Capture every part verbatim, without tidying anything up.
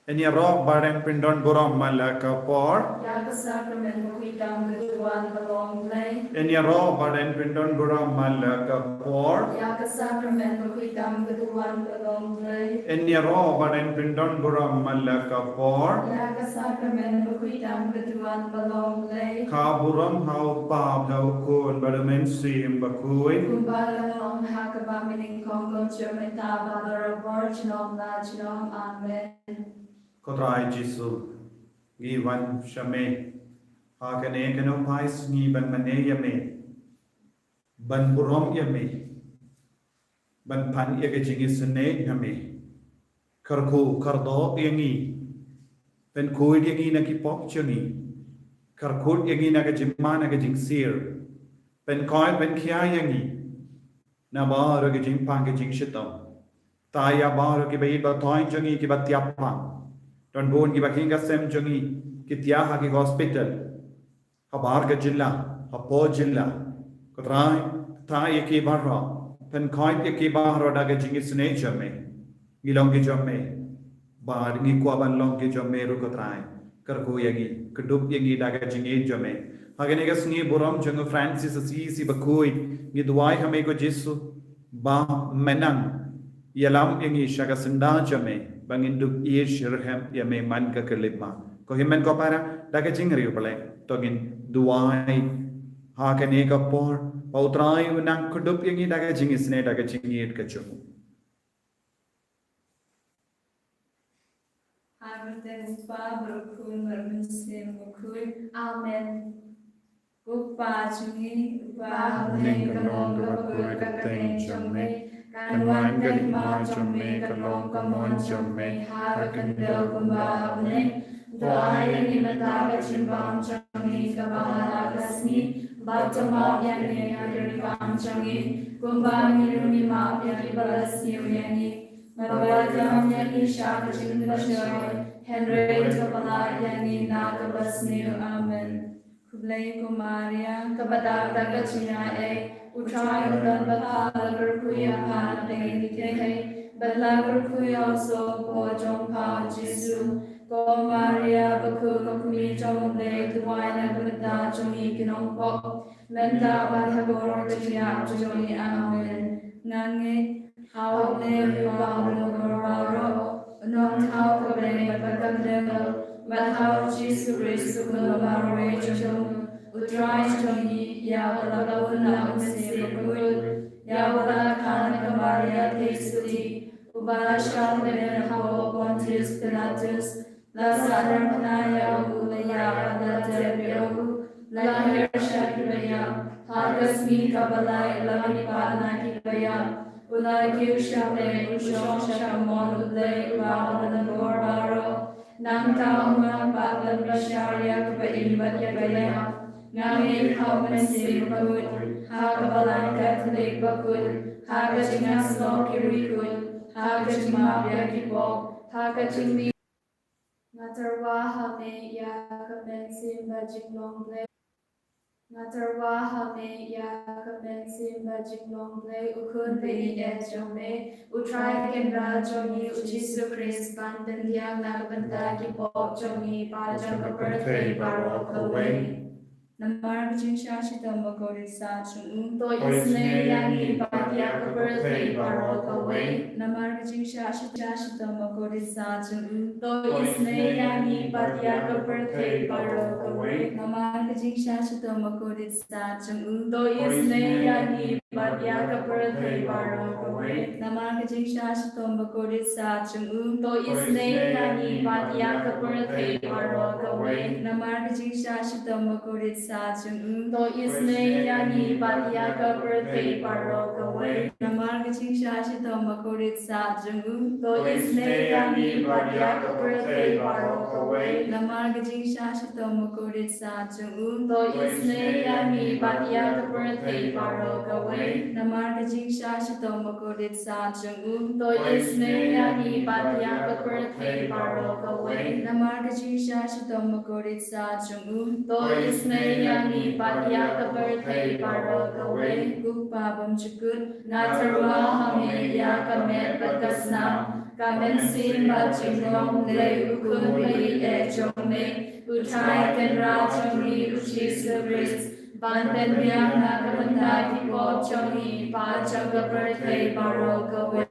Yn ïaroh ba yn pyndon burom man la ka por. Ïa ka sakramen bakhuid tam ka duwan ka long Blei. Yn ïaroh ba yn pyndon burom man la ka por. Ïa ka sakramen bakhuid tam ka duwan ka long Blei. Yn ïaroh ba yn pyndon burom man la ka por. Ïa ka sakramen bakhuid tam ka duwan ka long Blei. Ka burom ha u Kpa bad ha u Khun bad ha u Mynsiem Bakhuid. Kumba ka long ha kaba mynnyngkong, kumjuh mynta bad barabor junom la junom. Amen. Ko Trai Jisu, ngi wan sha me ha kane ka nohphai sngi ban mane ïa me, ban burom ïa me, ban pan ïa ka jingisynei na me. Kyrkhu kyrdoh ïa ngi, pynkhuid ïa ngi na ki pop jong ngi, kyrkhu ïa ngi na ka jingma na ka jingsir, pynkoit pynkhia ïa ngi na baroh ki jingpang ki jingshitom. Tang ïa baroh kiba ïeit ba thoiñ jong ngi kiba thiahpang. Don bun kiba kheiñ ka sem jong ngi ki thiah ha ki hospital, habar ka jylla, hapoh jylla. Ko Trai, tang ïa ki baroh, pynkoit ïa ki baroh da ka jingisynei jong me. Ngi long ki jong me, bad ngi kwah ban long ki jong me ruh ko Trai. Kyrkhu ïa ngi, kdup ïa ngi da ka jingïeit jong me. Ha kane ka sngi burom jong u Francis Assisi Bakhuid, ngi duwai ha me ko Jisu ba men nang ïalam ïa ngi sha ka syndah jong me, ba ngin dup ïeit shitrhem ïa me man ka khyllipmat. Ko hynmen ko para, da ka jingriewblei to ngin duwai ha kane ka por ba u Trai un nang kdup ïa ngi da ka jingisynei da ka jingïeit ka jong u. Ha ka kyrteng u Kpa bad u Khun bad u Mynsiem Bakhuid. Amen. Ko Kpa jong ngi uba ha bneng, ka long kaba khuid ka kyrteng jong me. Kan wan ka hima jong me, kan long ka mon jong me ha ka khyndew kumba ha bneng. To ai ïa ngi mynta ka jingbam jong ngi kaba ha la ka sngi, bad to map ïa ngi ha ki kam jong ngi, kumba ngi ruh ngi map ïa kiba la sniew ïa ngi. Bad wat lam ïa ngi sha ka jingpynshoi, hynrei to pyllait ïa ngi na kaba sniew. Amen. Khublei ko Maria, kaba dap da ka jingaiei, u Trai u don bad pha, la kyrkhu ïa pha na pdeng ki kynthei, bad la kyrkhu ïa u soh u por jong pha u Jisu. Ko Maria bakhuid, ko kmie jong u Blei, duwai na ka bynta jong ngi ki nongpop, mynta bad ha ka por ka jingïap jong ngi. Amen. Nga ngeit ha U Blei Uba u Nongpynim baroh, u Nongthaw ka bneng bad ka khyndew, bad ha U Jisu Khrist u Khun uba marwei jong U, U Trai jong ngi, ïa uba la bun na U Mynsiem Bakhuid, ïa uba la kha na ka Maria Theisotti, uba la shah beiñ hapoh Pontius Pilatus, la sahnarphna ïa u, la ïap bad la dep ïa u, la hiar sha kiba ïap, ha ka sngi kaba lai la mihpat na kiba ïap, u la kiew sha bneng, u shong sha ka mon U Blei Uba u Nongpynim baroh. Nangta u map pat ban bishar ïa kiba im bad kiba ïap. Nga ngeit ha U Mynsiem Bakhuid, ha ka Balang Katholik bakhuid, ha ka jingïasyllok ki riewkhuid, ha ka jingmap ïa ki pop, ha ka jingmih. Nga tyrwa ha me ïa ka mynsiem bajinglong Blei. Nga tyrwa ha me ïa ka mynsiem bajinglong Blei, U Khun baieit jong me, U Trai Kynrad jong ngi U Jisu Khrist, ban pynbiang na ka bynta ki pop jong ngi bad jong ka pyrthei baroh kawei. Namar ka jingshah shitom bakordit sah jong u, to isynei ïa ngi bad ïa ka pyrthei baroh kawei. Namar ka jingshah shitom bakordit sah jong u, to isynei ïa ngi bad ïa ka pyrthei baroh kawei. Namar ka jingshah shitom bakordit sah jong u, to isynei ïa ngi bad ïa ka pyrthei baroh kawei. Namar ka jingshah shitom bakordit sah jong u, to isynei ïa ngi bad ïa ka pyrthei baroh kawei. Namar ka jingshah shitom bakordit sah jong u, to isynei ïa ngi bad ïa ka pyrthei baroh kawei. Namar ka jingshah shitom bakordit sah jong u, to isynei ïa ngi bad ïa ka pyrthei baroh kawei. Namar ka jingshah shitom bakordit sah jong u, to isynei ïa ngi bad ïa ka pyrthei baroh kawei. Namar ka jingshah shitom bakordit sah jong u, to isynei ïa ngi bad ïa ka pyrthei baroh kawei. Namar ka jingshah shitom bakordit sah jong u, to isynei ïa ngi bad ïa ka pyrthei baroh kawei. Ko Kpa bymjukut, nga tyrwa ha me ïa ka met bad ka snam, Ka mynsiem bad jinglong Blei u Khun ba ïeit jong me, u Trai Kynrad jong ngi u Jisu Khrist, ban pynbiang na ka bynta ki pop jong ngi bad jong ka pyrthei baroh kawei.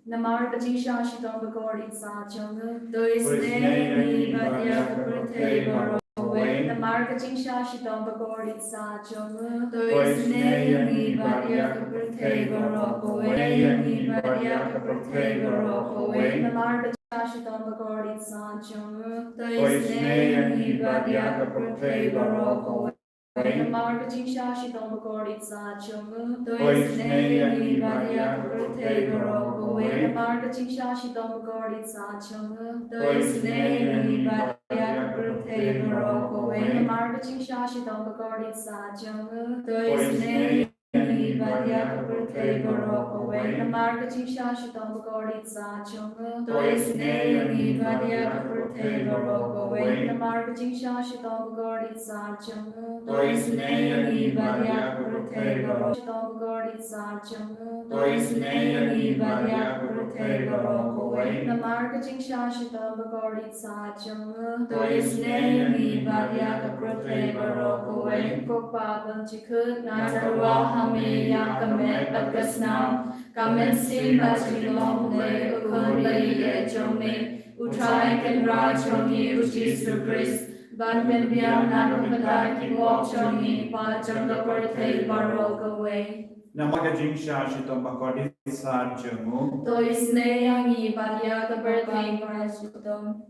Namar ka jingshah shitom bakordit sah jong u, to isynei ïa ngi bad ïa ka pyrthei baroh kawei. Namar ka jingshah shitom bakordit sah jong u, to isynei ïa ngi bad ïa ka pyrthei baroh kawei. Ïa ngi bad ïa ka pyrthei baroh kawei. Namar ka jingshah shitom bakordit sah jong u, to isynei ïa ngi bad ïa ka pyrthei baroh kawei. Namar ka jingshah shitom bakordit sah jong u, to isynei ïa ngi bad ïa ka pyrthei baroh kawei. Namar ka jingshah shitom bakordit sah jong u, to isynei ïa ngi bad ïa ka pyrthei baroh kawei. Namar ka jingshah shitom bakordit sah jong u, to isynei ïa ngi bad ïa ka pyrthei baroh kawei. Namar ka jingshah shitom bakordit sah jong u, to isynei ïa ngi bad ïa ka pyrthei baroh kawei. Namar ka jingshah shitom bakordit sah jong u, to isynei ïa ngi bad ïa ka pyrthei baroh. Shitom bakordit sah jong u, to isynei ïa ngi bad ïa ka pyrthei baroh kawei. Namar ka jingshah shitom bakordit sah jong u, to isynei ïa ngi bad ïa ka pyrthei baroh kawei. Ko Kpa bymjukut, nga tyrwa ha me ïa ka met bad ka snam, ka mynsiem bad jinglong Blei u Khun ba ïeit jong me, u Trai Kynrad jong ngi u Jisu Khrist, ban pynbiang na ka bynta ki pop jong ngi bad jong ka pyrthei baroh kawei. Namar ka jingshah shitom bakordit sah jong u, to isynei ïa ngi bad ïa ka pyrthei baroh kawei.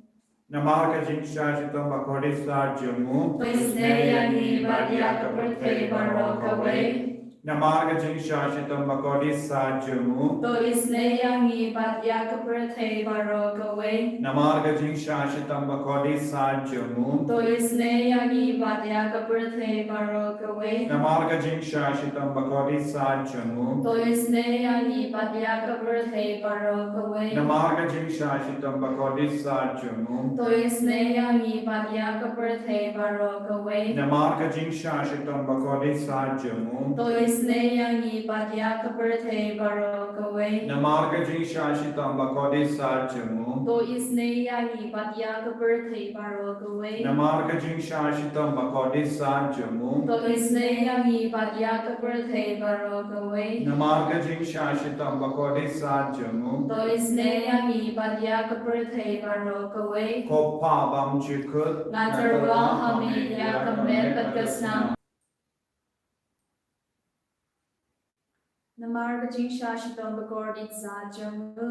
Namar ka jingshah shitom bakordit sah jong u, to isynei ïa ngi bad ïa ka pyrthei baroh kawei. Namar ka jingshah shitom bakordit sah jong u, to isynei ïa ngi bad ïa ka pyrthei baroh kawei. Namar ka jingshah shitom bakordit sah jong u, to isynei ïa ngi bad ïa ka pyrthei baroh kawei. Namar ka jingshah shitom bakordit sah jong u, to isynei ïa ngi bad ïa ka pyrthei baroh kawei. Namar ka jingshah shitom bakordit sah jong u, to isynei ïa ngi bad ïa ka pyrthei baroh kawei. Namar ka jingshah shitom bakordit sah jong u, to isynei ïa ngi bad ïa ka pyrthei baroh kawei. Namar ka jingshah shitom bakordit sah jong u, to isynei ïa ngi bad ïa ka pyrthei baroh kawei. Namar ka jingshah shitom bakordit sah jong u, to isynei ïa ngi bad ïa ka pyrthei baroh kawei. Namar ka jingshah shitom bakordit sah jong u, to isynei ïa ngi bad ïa ka pyrthei baroh kawei. Ko Kpa bymjukut, nga tyrwa ha me ïa ka met bad ka snam. Namar ka jingshah shitom bakordit sah jong u,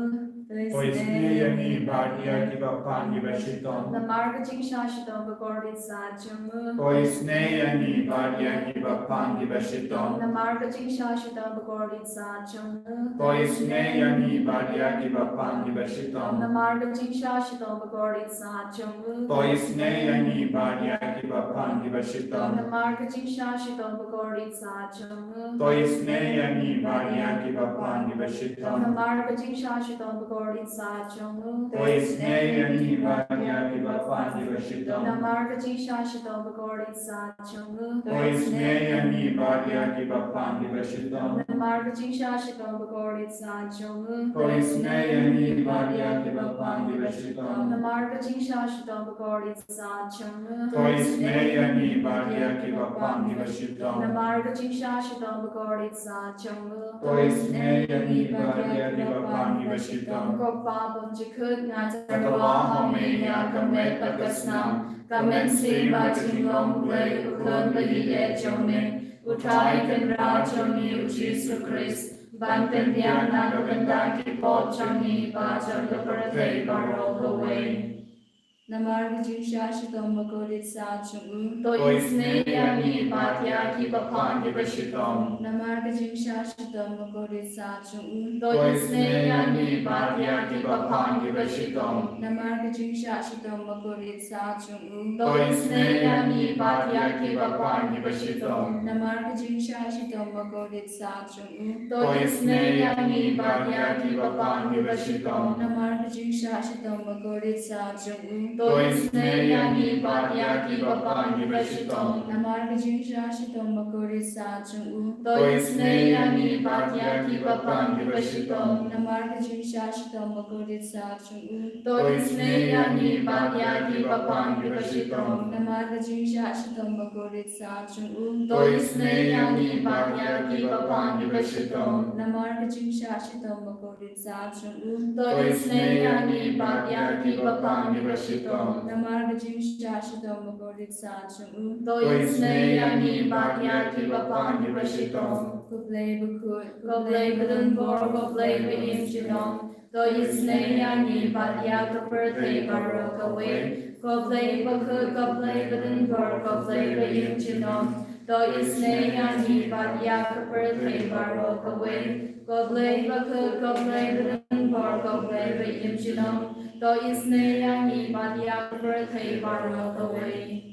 to isynei ïa ngi bad ïa kiba pan kiba shitom. Namar ka jingshah shitom bakordit sah jong u, to isynei ïa ngi bad ïa kiba pan kiba shitom. Namar ka jingshah shitom bakordit sah jong u, to isynei ïa ngi bad ïa kiba pan kiba shitom. Namar ka jingshah shitom bakordit sah jong u, to isynei ïa ngi bad ïa kiba pan kiba shitom. Namar ka jingshah shitom bakordit sah jong u, to isynei ïa ngi bad ïa kiba pan kiba shitom. Namar ka jingshah shitom bakordit sah jong u, to isynei ïa ngi bad ïa kiba pan kiba shitom. Namar ka jingshah shitom bakordit sah jong u, to isynei ïa ngi bad ïa kiba pan kiba shitom. Namar ka jingshah shitom bakordit sah jong u, to isynei ïa ngi bad ïa kiba pan kiba shitom. Namar ka jingshah shitom bakordit sah jong u, to isynei ïa ngi bad ïa kiba pan kiba shitom. Namar ka jingshah shitom bakordit sah jong u, to isynei ïa ngi bad ïa kiba pan kiba shitom. Ko Kpa bymjukut, nga tyrwa ha me ïa ka met bad ka snam, ka mynsiem bad jinglong Blei u Khun ba ïeit jong me, u Trai Kynrad jong ngi u Jisu Khrist, ban pynbiang na ka bynta ki pop jong ngi bad jong ka pyrthei baroh kawei. Namar ka jingshah shitom bakordit sah jong u, to isynei ïa ngi bad ïa kiba pan kiba shitom. Namar ka jingshah shitom bakordit sah jong u, to isynei ïa ngi bad ïa kiba pan kiba shitom. Namar ka jingshah shitom bakordit sah jong u, to isynei ïa ngi bad ïa kiba pan kiba shitom. Namar ka jingshah shitom bakordit sah jong u, to isynei ïa ngi bad ïa kiba pan kiba shitom. Namar ka jingshah shitom bakordit sah jong u, To isynei ïa ngi bad ïa ki bapang kiba shitom. Namar ka jingshah shitom bakordit sat jong u. To isynei ïa ngi bad ïa ki bapang kiba shitom. Namar ka jingshah shitom bakordit sat jong u. To isynei ïa ngi bad ïa ki bapang kiba shitom. Namar ka jingshah shitom bakordit sat jong u. To isynei ïa ngi bad ïa ki bapang kiba shitom. Namar ka jingshah shitom bakordit sat jong u. To isynei ïa ngi bad ïa ki bapang kiba shitom. Namar ka jingshah shitom bakordit sat jong u. To isynei ïa ngi bad ïa ki bapang kiba shitom. Ko Blei bakhuid, ko Blei badonbor, ko Blei ba im junom. To isynei ïa ngi bad ïa ka pyrthei baroh kawei. Ko Blei bakhuid, ko Blei badonbor, ko Blei ba im junom. To isynei ïa ngi bad ïa ka pyrthei baroh kawei. Ko Blei bakhuid, ko Blei badonbor, ko Blei ba im junom. To isynei ïa ngi bad ïa ka pyrthei baroh kawei.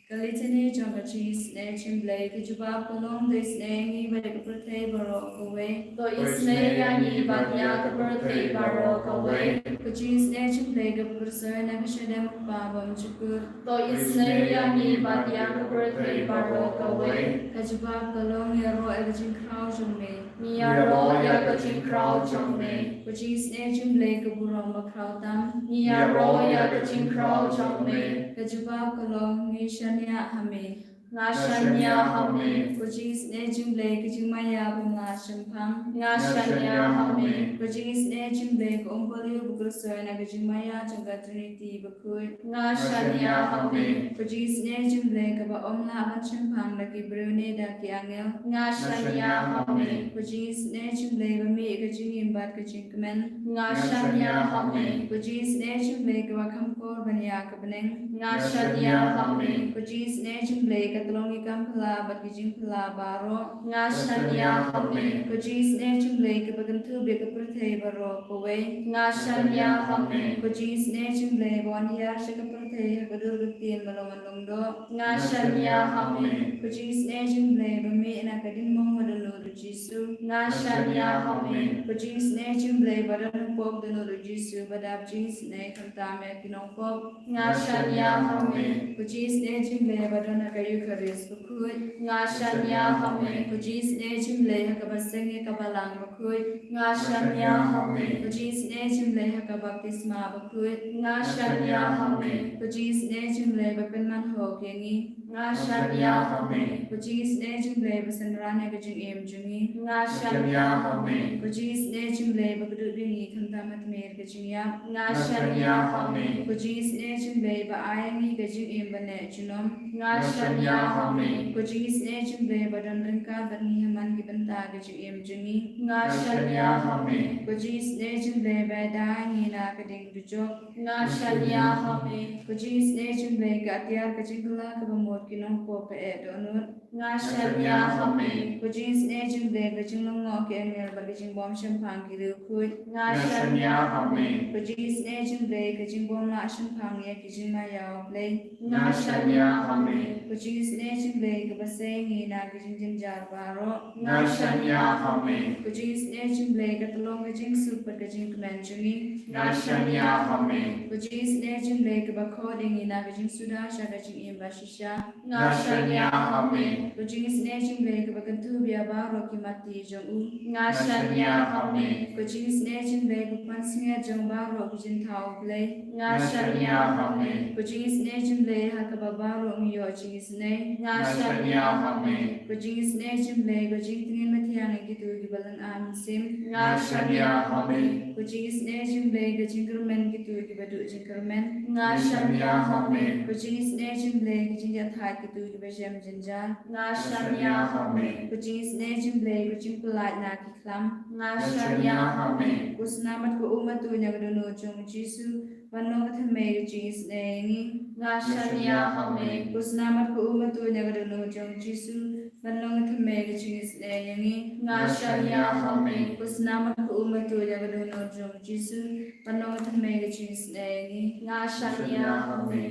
Ka Litany jong ka jingisynei jong u Blei. Ka jubab ka long, to isynei ïa ngi bad ïa ka pyrthei baroh kawei. To isynei ïa ngi bad ïa ka pyrthei baroh kawei. Ka jingisynei jong u Blei kaba kyrshoi na ka shadem u Kpa bymjukut. To isynei ïa ngi bad ïa ka pyrthei baroh kawei. Ka jubab ka long, ïaroh ïa ka jingkhraw jong me. Ngi ïaroh ïa ka jingkhraw jong me. Ka jingisynei jong u Blei ka burom bakhraw tam. Ngi ïaroh ïa ka jingkhraw jong me. Ka jubab ka long, ngi shaniah ha me. Nga shaniah ha me. Ka jingisynei jong u Blei ka jingmaïa bym lah shemphang. Nga shaniah ha me. Ka jingisynei jong u Blei ka umpohliew ba kyrshoi na ka jingmaïa jong ka Trinity bakhuid. Nga shaniah ha me. Ka jingisynei jong u Blei kaba ym lah ban shemphang da ki briew ne da ki angel. Nga shaniah ha me. Ka jingisynei jong u Blei ba mih ka jingim bad ka jingkmen. Nga shaniah ha me. Ka jingisynei jong u Blei kaba kham kor ban ïa ka bneng. Nga shaniah ha me. Ka jingisynei jong u Blei ka tlong ïa ki kam phylla bad ki jingphylla baroh. Nga shaniah ha me. Ka jingisynei jong u Blei kaba kynthup ïa ka pyrthei baroh kawei. Nga shaniah ha me. Ka jingisynei jong u Blei ba wan hiar sha ka pyrthei ha ka dur ka ktien ba long wan long doh. Nga shaniah ha me. Ka jingisynei jong u Blei ba mih na ka diengmong ba dohnud u Jisu. Nga shaniah ha me. Ka jingisynei jong u Blei ba don hapoh ka dohnud u Jisu ba dap jingisynei khamtam ïa ki nongpop. Nga shaniah ha me. Ka jingisynei jong u Blei ba don ha ka Eukharist bakhuid. Nga shaniah ha me. Ka jingisynei jong u Blei ha kaba seng ïa ka balang bakhuid. Nga shaniah ha me. Ka jingisynei jong u Blei ha ka baptisma bakhuid. Nga shaniah ha me. Ka jingisynei jong u Blei ba pynman hok ïa ngi. Nga shaniah ha me. Ka jingisynei jong u Blei ba synran ïa ka jingim jong ngi. Nga shaniah ha me. Ka jingisynei jong u Blei ba kdup ïa ngi khamtam ha tmier ka jingïap. Nga shaniah ha me. Ka jingisynei jong u Blei ba ai ïa ngi ka jingim ba neh junom. Nga shaniah ha me. Ka jingisynei jong u Blei ba don ryngkat bad ngi ha man ki bynta ka jingim jong ngi. Nga shaniah ha me. Ka jingisynei jong u Blei ba ïada ïa ngi na ka ding dujok. Nga shaniah ha me. Ka jingisynei jong u Blei ka atiar ka jingkylla kaba mut ki nongpop ba eh dohnud. Nga shaniah ha me. Ka jingisynei jong u Blei ka jinglyngngoh ki angel bad ka jingbym shemphang ki riewkhuid. Nga shaniah ha me. Ka jingisynei jong u Blei ka jingbym lah shemphang ïa ki jingmaïa U Blei. Nga shaniah ha me. Ka jingisynei jong u Blei kaba sei ïa ngi na ki jingjynjar baroh. Nga shaniah ha me. Ka jingisynei jong u Blei ka tlong ka jingsuk bad ka jingkmen jong ngi. Nga shaniah ha me. Ka jingisynei jong u Blei kaba khot ïa ngi na ka jingsuda sha ka jingim bashisha. Nga shaniah ha me. Ka jingisynei jong u Blei kaba kynthup ïa baroh ki matti jong u. Nga shaniah ha me. Ka jingisynei jong u Blei ka pansngiat jong baroh ki jingthaw U Blei. Nga shaniah ha me. Ka jingisynei jong u Blei ha kaba baroh ngi ïoh jingisynei. Nga shaniah ha me. Ka jingisynei jong u Blei ka jingtngen mathiang ïa kito kiba lynga mynsiem. Nga shaniah ha me. Ka jingisynei jong u Blei ka jingkyrmen kito kiba duh jingkyrmen. Nga shaniah ha me. Ka jingisynei jong u Blei ka jingïathait kito kiba shem jynjar. Nga shaniah ha me. Ka jingisynei jong u Blei ka jingpyllait na ki khlam. Nga shaniah ha me. Ko snam bad ko um ha tuid na ka dohnud jong u Jisu, ban long ka thymmei ka jingisynei ïa ngi. Nga shaniah ha me. Ko snam bad ko um ha tuid na ka dohnud jong u Jisu, ban long ka thymmei ka jingisynei ïa ngi. Nga shaniah ha me. Ko snam bad ko um ha tuid na ka dohnud jong u Jisu, ban long ka thymmei ka jingisynei ïa ngi. Nga shaniah ha me.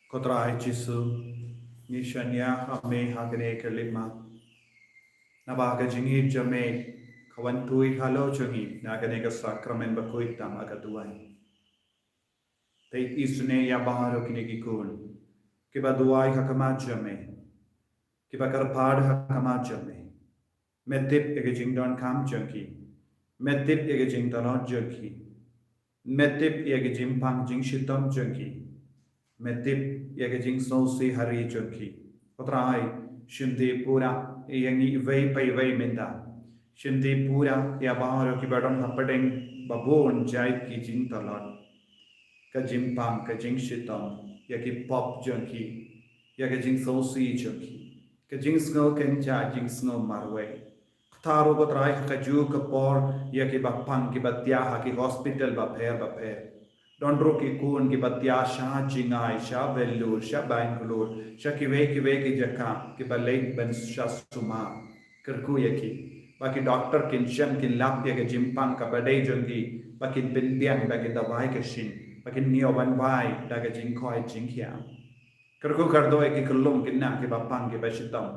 Ko Trai Jisu, ngi shaniah ha me ha kane ka lipmat. Naba ka jingïeit jong me ka wan tui halor jong ngi na kane ka sakramen bakhuid tam ha ka duwai. Te isynei ïa baroh kine ki khun kiba duwai ha khmat jong me, kiba kyrpad ha khmat jong me. Me tip ïa ka jingdonkam jong ki. Me tip ïa ka jingtlot jong ki. Me tip ïa ka jingpang jingshitom jong ki. Me tip ïa ka jingsngewsih ha ri jong ki. Ko Trai, shim ti pura ïa ngi iwei pa iwei mynta. Shim ti pura ïa baroh kiba don hapdeng babun jait ki jingtlot, ka jingpang, ka jingshitom, ïa ki pop jong ki, ïa ka jingsngewsih jong ki, ka jingsngew kynja, jingsngew marwei. Kata ruh ko Trai ha kajuh ka por ïa kiba pang kiba thiah ha ki hospital bapher bapher. Don ruh ki khun kiba thiah sha Jngai, sha Vellore, sha Bangalore, sha kiwei kiwei ki jaka kiba leit ban sha sumar. Kyrkhu ïa ki ba ki doktor kin shem kin lap ïa ka jingpang kaba dei jong ki, ba kin pynbiang da ki dawai ka shin, ba kin ñiew ban bai da ka jingkhoi jingkhiah. Kyrkhu kyrdoh ïa ki khyllung khynnah kiba pang kiba shitom,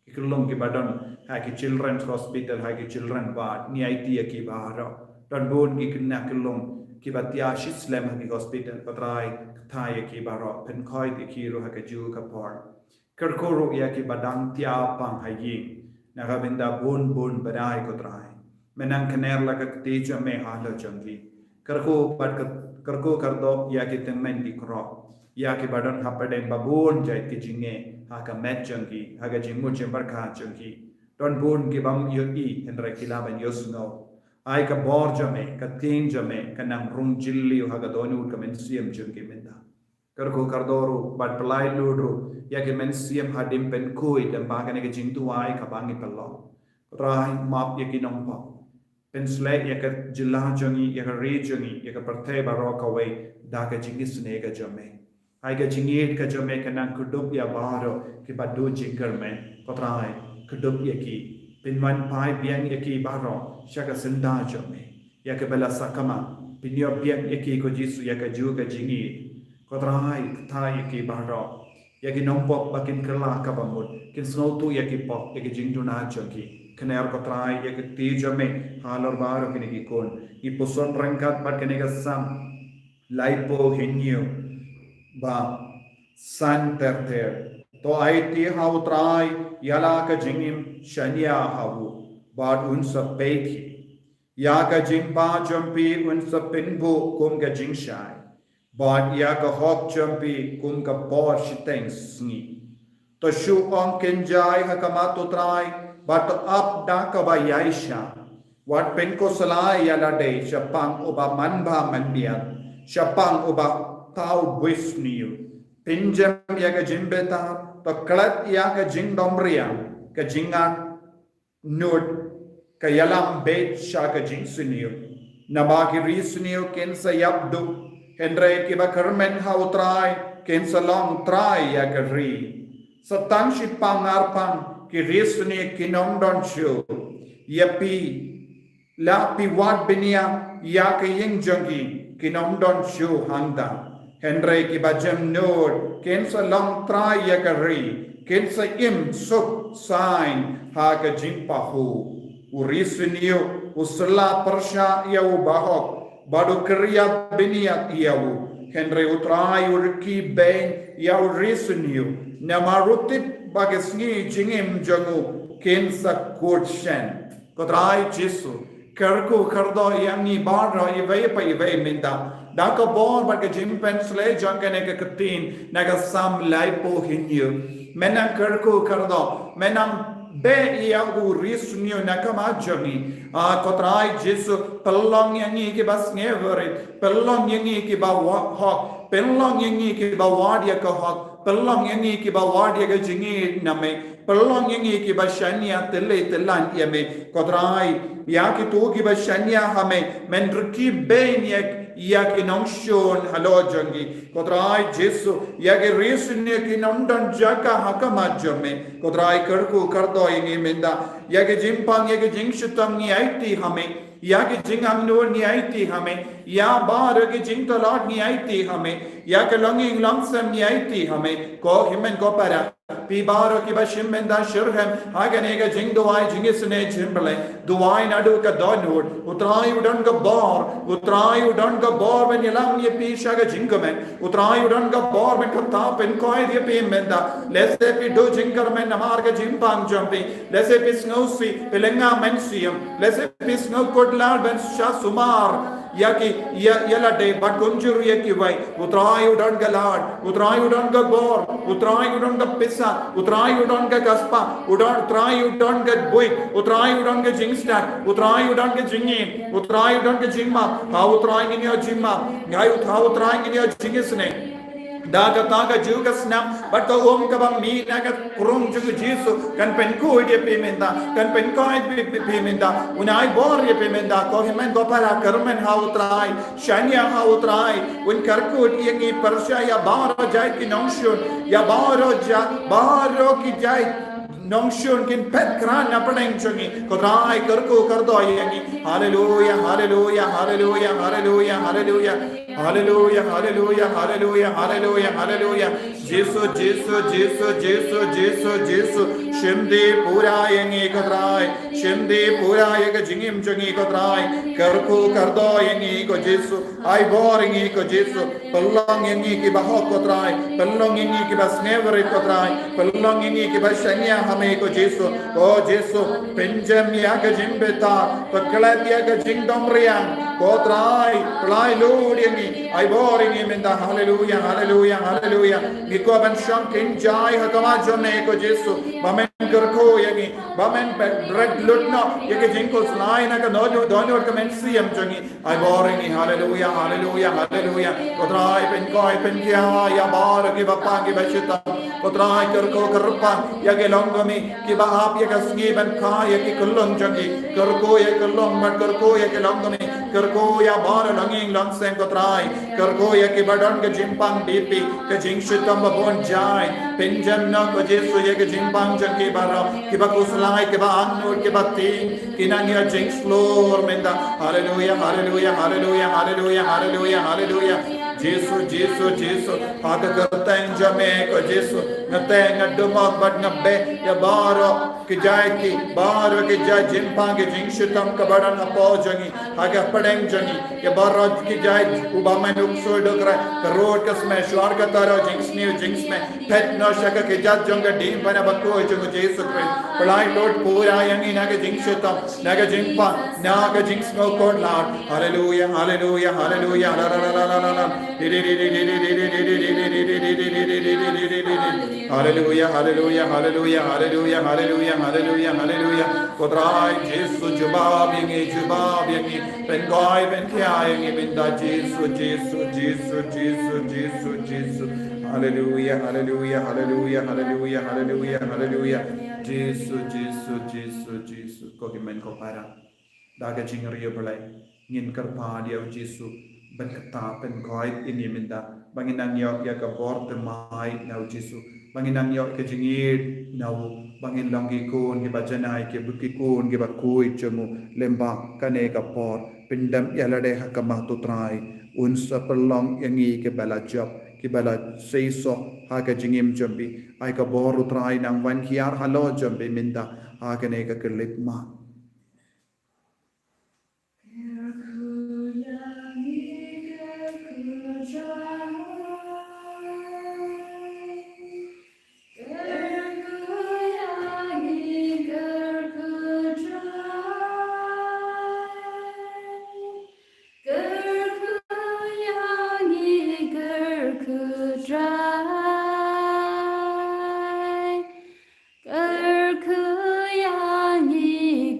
ki khyllung kiba don ha ki children's hospital, ha ki children ward, ngi aiti ïa ki baroh. Don bun ki khynnah khyllung kiba thiah shi slem ha ki hospital, ko Trai, kyrkhu ïa ki baroh, pynkhoi ïa ki ruh ha kajuh ka por. Kyrkhu ruh ïa kiba dang thiah pang ha ïing na ka bynta bun bun ba dei, ko Trai. Me nang kner la ka kti jong me halor jong ki. Kyrkhu bad kyr-, kyrkhu kyrdoh ïa ki tymmen ki kyrdoh, ïa kiba don hapdeng babun jait ki jingeh ha ka met jong ki, ha ka jingmut jingpyrkhat jong ki. Don bun ki bym ïohi hynrei ki lah ban ïohsngew. Ai ka bor jong me, ka ktien jong me, ka nang rung jylliew ha ka dohnud ka mynsiem jong ki mynta. Kyrkhu kyrdoh ruh bad pyllait lut ruh ïa ki mynsiem hadien pynkhuid lyngba kane ka jingduwai kaba ngi pynlong. Ko Trai, map ïa ki nongpop. Pynshlei ïa ka jylla jong ngi, ïa ka ri jong ngi, ïa ka pyrthei baroh kawei da ka jingisynei ka jong me. Ai ka jingïeit ka jong me ka nang kdup ïa baroh kiba duh jingkyrmen. Ko Trai, kdup ïa ki. Pynwan phai biang ïa ki baroh sha ka syndah jong me. Ïa kiba la sakma, pynïoh biang ïa ki, ko Jisu, ïa kajuh ka jingïeit. Ko Trai, kyrkhu ïa ki baroh. Ïa ki nongpop ba kin kylla kaba mut, kin sngewthuh ïa ki pop, ïa ki jingduna jong ki. Kner, ko Trai, ïa ka kti jong me halor baroh kine ki khun. Ngi puson ryngkat bad kane ka Salm laiphew hynñiew, ba san ter ter. To aiti ha u Trai ïa la ka jingim, shaniah ha u bad un sa peit hi. Ïa ka jingpang jong phi un sa pynbuh kum ka jingshai, bad ïa ka hok jong phi kum ka por shiteng sngi. To shu ong kynjai ha khmat u Trai, bad to ap da kaba ïaishah. Wat pynkhuslai ïa lade shaphang uba manbha manbiang, shaphang uba thaw bsniew. Pynjem ïa ka jingbitar, to klet ïa ka jingdom riang, ka jingngeit nud, ka ïalam beit sha ka jingsniew. Naba ki ri sniew kin sa ïap duh, hynrei kiba kyrmen ha u Trai kin sa long trai ïa ka ri. Sa tang shiphang arphang ki ri sniew kin ym don shuh. Ïa phi, la phi wad bniah ïa ka ïing jong ki, kin ym don shuh hangta. Hynrei kiba jem nud kin sa long trai ïa ka ri, kin sa im suk saiñ ha ka jingpahuh. U ri sniew u sla pyrshah ïa u bahok, bad u kyrïa bniat ïa u. Hynrei u Trai u rkhie beiñ ïa u ri sniew, namar u tip ba ki sngi jingim jong u kin sa kut shen. Ko Trai Jisu, kyrkhu kyrdoh ïa ngi baroh iwei pa iwei mynta da ka bor bad ka jingpynshlei jong kane ka ktien na ka Salm laiphew hynñiew. Me nang kyrkhu kyrdoh, me nang beh ïa u ri sniew na khmat jong ngi. A, ko Trai Jisu, pynlong ïa ngi kiba sngewrit, pynlong ïa ngi kiba wa-, hok, pynlong ïa ngi kiba wad ïa ka hok, pynlong ïa ngi kiba wad ïa ka jingïeit na me, pynlong ïa ngi kiba shaniah tylli tyllan ïa me. Ko Trai, ïa kito kiba shaniah ha me, men rkhie beiñ ïa, ïa ki nongshun halor jong ngi. Ko Trai Jisu, ïa ki ri sniew kin ym don jaka ha khmat jong me. Ko Trai, kyrkhu kyrdoh ïa ngi mynta. Ïa ki jingpang, ïa ki jingshitom ngi aiti ha me. Ïa ki jingangnud ngi aiti ha me. Ïa baroh ki jingtlot ngi aiti ha me. Ïa ka longïing longsem ngi aiti ha me. Ko hynmen ko para, phi baroh kiba shim bynta shitrhem ha kane ka jingduwai jingisynei jingpyllait, duwai naduh ka dohnud. U Trai u don ka bor, u Trai u don ka bor ban ïalam ïa phi sha ka jingkmen. U Trai u don ka bor ban kyntait pynkoit ïa phi mynta. Lehse phi duh jingkyrmen namar ka jingpang jong phi. Lehse phi sngewsih, phi lyngngoh mynsiem. Lehse phi sngewkhuslai ban shah sumar ïa ki, ïa, ïa lade bad kumjuh ïa kiwei. U Trai u don ka lad, u Trai u don ka bor, u Trai u don ka pisa, u Trai u don ka kaspa, u don, u Trai u don ka buit, u Trai u don ka jingstad, u Trai u don ka jingim, u Trai u don ka jingmap. Ha u Trai ngin ïoh jingmap. Ngai u, ha u Trai ngin ïoh jingisynei. Da kata ka juh ka snam bad ka um kaba mih na ka krung jong u Jisu kan pynkhuid ïa phi mynta, kan pynkhuid ïa phi, phi, phi mynta. Un ai bor ïa phi mynta, ko hynmen ko para, kyrmen ha u Trai, shaniah ha u Trai. Un kyrkhu ïa ngi pyrshah ïa baroh jait ki nongshun, ïa baroh jait, baroh ki jait nongshun kin phet krat na pdeng jong ngi. Ko Trai kyrkhu kyrdoh ïa ngi. Haleluia, haleluia, haleluia, haleluia, haleluia. Haleluia, haleluia, haleluia, haleluia, haleluia. Jisu, Jisu, Jisu, Jisu, Jisu, Jisu. Shim dih pura ïa ngi ko Trai. Shim dih pura ïa ka jingim jong ngi ko Trai. Kyrkhu kyrdoh ïa ngi ko Jisu. Ai bor ïa ngi ko Jisu. Pynlong ïa ngi kiba hok ko Trai. Pynlong ïa ngi kiba sngewrit ko Trai. Pynlong ïa ngi kiba shaniah ha me ko Jisu. Ko Jisu, pynjem ïa ka jingbitar, pynklet ïa ka jingdom riang. Ko Trai, pynlait lut ïa ngi. Ai bor ïa ngi mynta. Haleluia, haleluia, haleluia. Ngi kwah ban shong kynjai ha khmat jong me ko Jisu. Ba men kyrkhu ïa ngi. Ba men bret lut noh ïa ka jingkhuslai na ka dohnud, dohnud ka mynsiem jong ngi. Ai bor ïa ngi, haleluia, haleluia, haleluia. Ko Trai, pynkoit pynkhia ïa baroh kiba pang kiba shitom. Ko Trai, kyrkhu kyrpang ïa ki longkmie kiba ap ïa ka sngi ban kha ïa ki khyllung jong ki. Kyrkhu ïa ki khyllung bad kyrkhu ïa ki longkmie. Kyrkhu ïa baroh longïing longsem ko Trai. Kyrkhu ïa kiba don ka jingpang B P, ka jingshitom ba bun jait. Pynjem noh ko Jisu ïa ka jingpang jong ki baroh, kiba khuslai, kiba angnud, kiba tieng, ki nang ïoh jingshlur mynta. Haleluia, haleluia, haleluia, haleluia, haleluia, haleluia. Jisu, Jisu, Jisu, ha ka kyrteng jong me ko Jisu, nga teng, nga dum bad nga beh ïa baroh ki jait ki, baroh ki jait jingpang ki jingshitom kaba don hapoh jong ngi, ha ka pdeng jong ngi. Ïa baroh ki jait uba men u ksuid u krai, ka rud ka smet, shuwa ka taro, jingsniew jingsmet. Phet noh sha ka kjat jong ka diengphna bakhuid jong u Jisu Khrist. Pynlait lut pura ïa ngi na ka jingshitom, na ka jingpang, na ka jingsngewkhuslai. Haleluia, haleluia, haleluia. La, la, la, la, la, la, la. Haleluia, haleluia, haleluia, haleluia, haleluia, haleluia, haleluia. Ko Trai Jisu, jubab ïa ngi, jubab ïa ngi. Pynkoit pynkhia ïa ngi mynta Jisu, Jisu, Jisu, Jisu, Jisu, Jisu. Haleluia, haleluia, haleluia, haleluia, haleluia, haleluia. Jisu, Jisu, Jisu, Jisu. Ko hynmen ko para, da ka jingriewblei ngin kyrpad ïa u Jisu ban kata pynkoit ïa ngi mynta, ba ngin nang ïoh ïa ka bor thymmai na u Jisu, ba ngin nang ïoh ka jingïeit na u, ba ngin long ki khun kiba janai, ki, ki khun kiba khuid jong u. Lyngba kane ka por, pyndem ïa lade ha khmat u Trai. Un sa pynlong ïa ngi kiba la jop, kiba la seisoh ha ka jingim jong phi. Ai ka bor u Trai nang wan hiar halor jong phi mynta ha kane ka khyllipmat. Kyrkhu ïa ngi,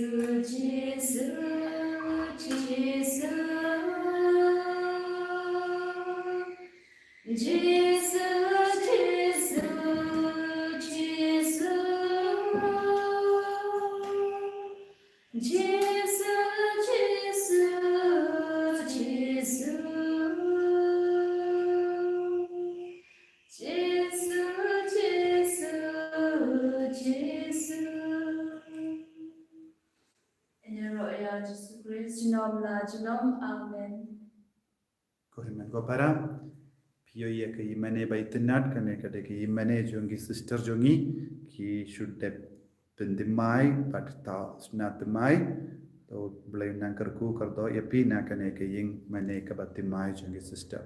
Jisu, Jisu, Jisu, Jisu, Jisu, Jisu, Jisu, Jisu, Jisu, Jisu. Ïaroh ïa Jisu Khrist junom la junom. Amen. Ko hynmen ko para, phi ïohi ïa ka ïingmane ba itynnad, kane ka dei ka ïingmane jong ki sister jong ngi, ki shu dep pynthymmai bad thaw sna thymmai. To Blei un nang kyrkhu kyrdoh ïa phi na kane ka ïingmane kaba thymmai jong ki sister.